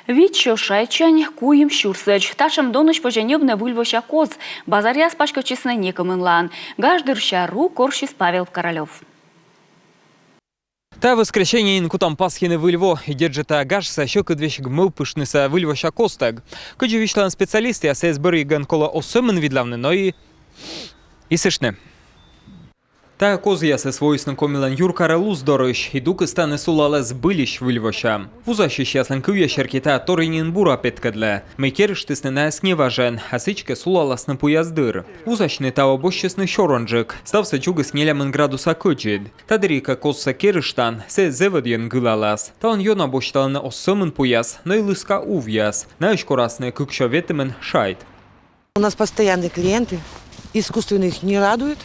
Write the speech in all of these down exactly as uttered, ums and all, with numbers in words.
Вит сё шайтсянь куим сюрсӧдз. Татшӧм донысь позьӧ ньӧбны выльвося коз. Базаръяс паськӧдчисны некымынлаын. Гаж дырся ру корсис Павел Королёв. Та воскресеньеын кутам пасйыны выль во, и дерт жӧ, та гажсӧ сьӧкыд весиг мӧвпыштнысӧ выльвося козтӧг. Кыдзи висьталӧны специалистъяс, сійӧс бӧрйигӧн колӧ оз сӧмын видлавны, но и исыштны. Та козъясыс воисны Комилӧн юркарӧ Луздорысь, и дукыс тані сулалӧ збыльысь выльвося. Вузасьысьяслӧн кывъяс серти, та торйӧн нин бура петкӧдлӧ, мый керыштісны найӧс неважӧн, а сідзкӧ сулаласны пуяс дыр. Вузасьны таво босьтчисны сёрӧнджык, ставсӧ дзугис нелямын градуса кӧдзыд. Та дырйи кӧ козсӧ керыштан, сійӧ зэв ӧдйӧн гылалас. Талун ёна босьталӧны оз сӧмын пуяс, но и лыска увъяс. Наысь корасны кык сё ветымын шайт. У нас постоянные клиенты. Искусственные их не радуют.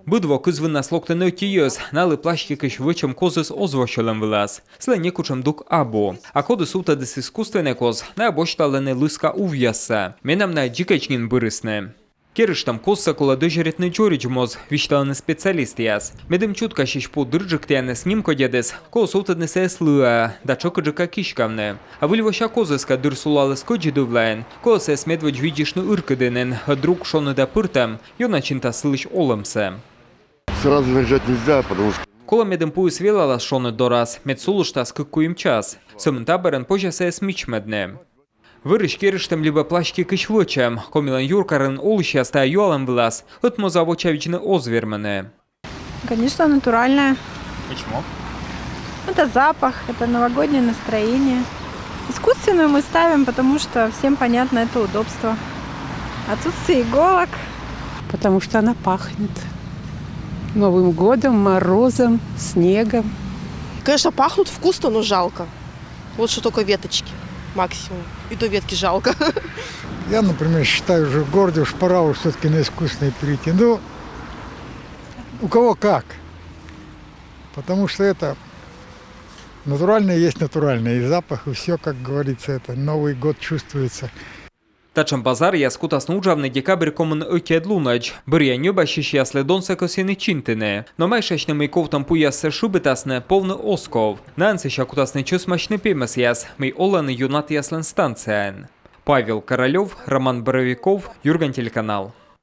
Быд во кызвыннас локтӧны ӧти йӧз, налы пластикысь вӧчӧм козыс оз во сьӧлӧм вылас. Сылӧн некутшӧм дук абу. А коді сувтӧдіс искусственнӧй коз, найӧ босьталӧны лыска увъяссӧ. Менам найӧ дзикӧдз нин бырисны. Керыштӧм козсӧ колӧ дӧзьӧритны дзоридз моз, висьталӧны специалистъяс. Медым чуткасьысь пу дырджык тіянӧс нимкодьӧдіс, колӧ сувтӧдны сійӧс лыаӧ да тшӧкыдджыка киськавны. А выльвося козыс кӧ дыр сулаліс кӧдзыд ывлаын, колӧ сійӧс медводз видзыштны ыркыдінын, ӧд друг шоныда пыртӧм ёна чинтас сылысь олӧмсӧ. Сразу наряжать нельзя, потому что... Колӧ, медым пуыс велалас шоныд дорас, мед сулыштас кык-куим час. Сӧмын та бӧрын позьӧ сійӧс мичмӧдны. Вӧрысь керыштӧм либӧ пластикысь вӧчӧм. Комилӧн юркарын олысьяс та юалӧм вылас ӧтмоза вочавидзны оз вермыны. Конечно, натуральная. Почему? Это запах, это новогоднее настроение. Искусственную мы ставим, потому что всем понятно, это удобство. Отсутствие иголок. Потому что она пахнет Новым годом, морозом, снегом. Конечно, пахнут вкусно, но жалко. Вот что только веточки максимум. И то ветки жалко. Я, например, считаю, уже в городе уж пора уж все-таки на искусственные перейти. Ну, у кого как. Потому что это натуральное есть натуральное. И запах, и все, как говорится, это Новый год чувствуется. Татшӧм базаръяс кутасны уджавны декабрь комын ӧтиӧд лунӧдз. Бӧръя ньӧбасьысьяслы донсӧ кӧсйӧны чинтыны. Но майшасьны, мый ковтӧм пуяссӧ шыбитасны, повны оз ков. Наӧн сэсся кутасны чӧсмасьны пемӧсъяс, мый олӧны юннатъяслӧн станцияын. Павел Королёв, Роман Боровиков, «Юрган» телеканал.